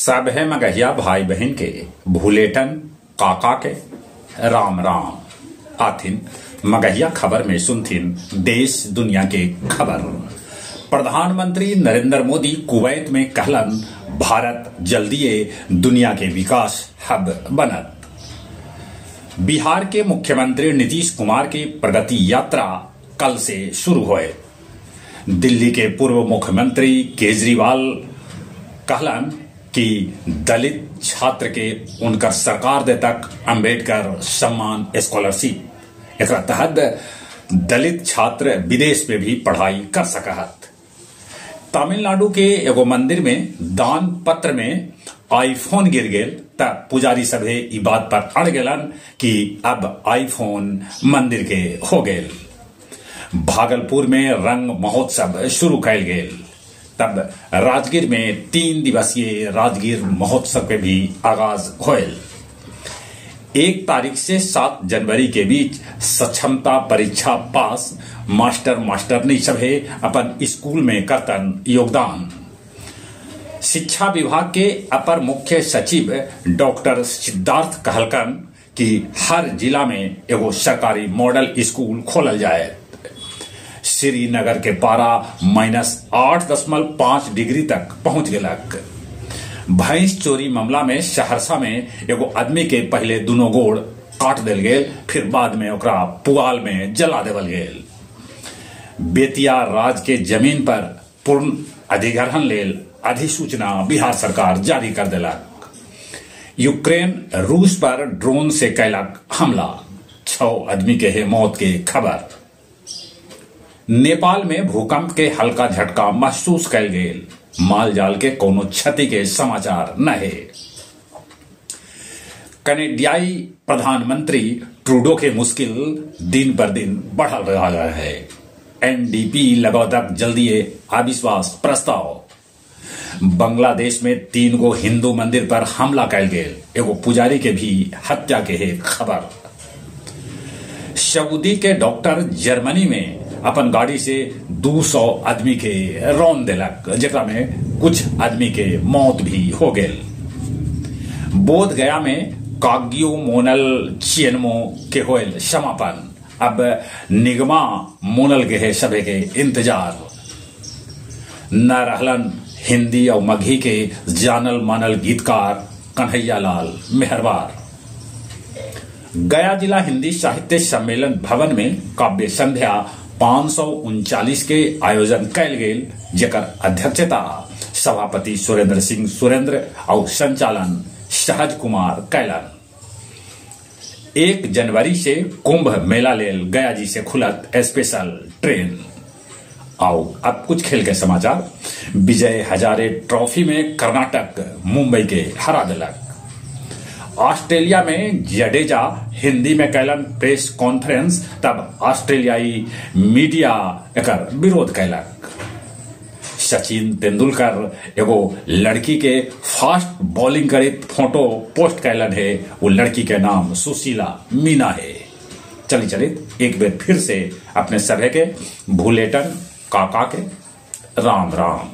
सभे मगहिया भाई बहन के भूलेटन काका के राम राम। आथिन मगहिया खबर में सुनथिन देश दुनिया के खबर। प्रधानमंत्री नरेंद्र मोदी कुवैत में कहलन भारत जल्दीए दुनिया के विकास हब बनत। बिहार के मुख्यमंत्री नीतीश कुमार की प्रगति यात्रा कल से शुरू होए। दिल्ली के पूर्व मुख्यमंत्री केजरीवाल कहलन कि दलित छात्र के उनकर सरकार दे तक अंबेडकर सम्मान स्कॉलरशिप, एकरा तहत दलित छात्र विदेश में भी पढ़ाई कर सकत। तमिलनाडु के एगो मंदिर में दान पत्र में आईफोन गिर गेल त पुजारी सभे ई बात पर अड़ गेलन कि अब आईफोन मंदिर के हो गेल। भागलपुर में रंग महोत्सव शुरू कैल गेल। तब राजगीर में 3 दिवसीय राजगीर महोत्सव के भी आगाज होयल। 1 तारीख से 7 जनवरी के बीच सक्षमता परीक्षा पास मास्टर मास्टरनी सभे अपन स्कूल में करतन योगदान। शिक्षा विभाग के अपर मुख्य सचिव डॉक्टर सिद्धार्थ कहलकन कि हर जिला में एगो सरकारी मॉडल स्कूल खोलल जाए। श्रीनगर के पारा -8.5 डिग्री तक पहुंच गेलक। भैंस चोरी मामला में सहरसा में एगो आदमी के पहले दोनों गोड़ काट देल गेल, फिर बाद में ओकरा पुआल में जला देवल गेल। बेतिया राज के जमीन पर पूर्ण अधिग्रहण लेल अधिसूचना बिहार सरकार जारी कर देलक। यूक्रेन रूस पर ड्रोन से कैलक हमला, 6 आदमी के है मौत के खबर। नेपाल में भूकंप के हल्का झटका महसूस कैल गेल, माल जाल के कोनो क्षति के समाचार न है। कनेडियाई प्रधानमंत्री ट्रूडो के मुश्किल दिन पर दिन बढ़ रहा है। एनडीपी लगौतक जल्दी अविश्वास प्रस्ताव। बांग्लादेश में 3 गो हिंदू मंदिर पर हमला कैल गेल, एगो पुजारी के भी हत्या के है खबर। सऊदी के डॉक्टर जर्मनी में अपन गाड़ी से 200 आदमी के रौन देलक, जेकरा में कुछ आदमी के मौत भी हो गेल। बोध गया में काग्यू मोनल चियनमो के होयल समापन, अब निगमा मोनल के है सभे के इंतजार। न रहलन हिंदी और मगही के जानल मानल गीतकार कन्हैया लाल मेहरबार। गया जिला हिंदी साहित्य सम्मेलन भवन में काव्य संध्या 539 के आयोजन कैल गेल, जेकर अध्यक्षता सभापति सुरेंद्र सिंह सुरेंद्र और संचालन सहज कुमार कैलन। 1 जनवरी से कुंभ मेला लेल गया जी से खुलत स्पेशल ट्रेन। आओ अब कुछ खेल के समाचार। विजय हजारे ट्रॉफी में कर्नाटक मुंबई के हरा देलक। ऑस्ट्रेलिया में जडेजा हिंदी में कैलन प्रेस कॉन्फ्रेंस, तब ऑस्ट्रेलियाई मीडिया एकर विरोध कैलक। सचिन तेंदुलकर एगो लड़की के फास्ट बॉलिंग करित फोटो पोस्ट कैलन है, वो लड़की के नाम सुशीला मीना है। चली चली एक बार फिर से अपने सभे के भूलेटन काका के राम राम।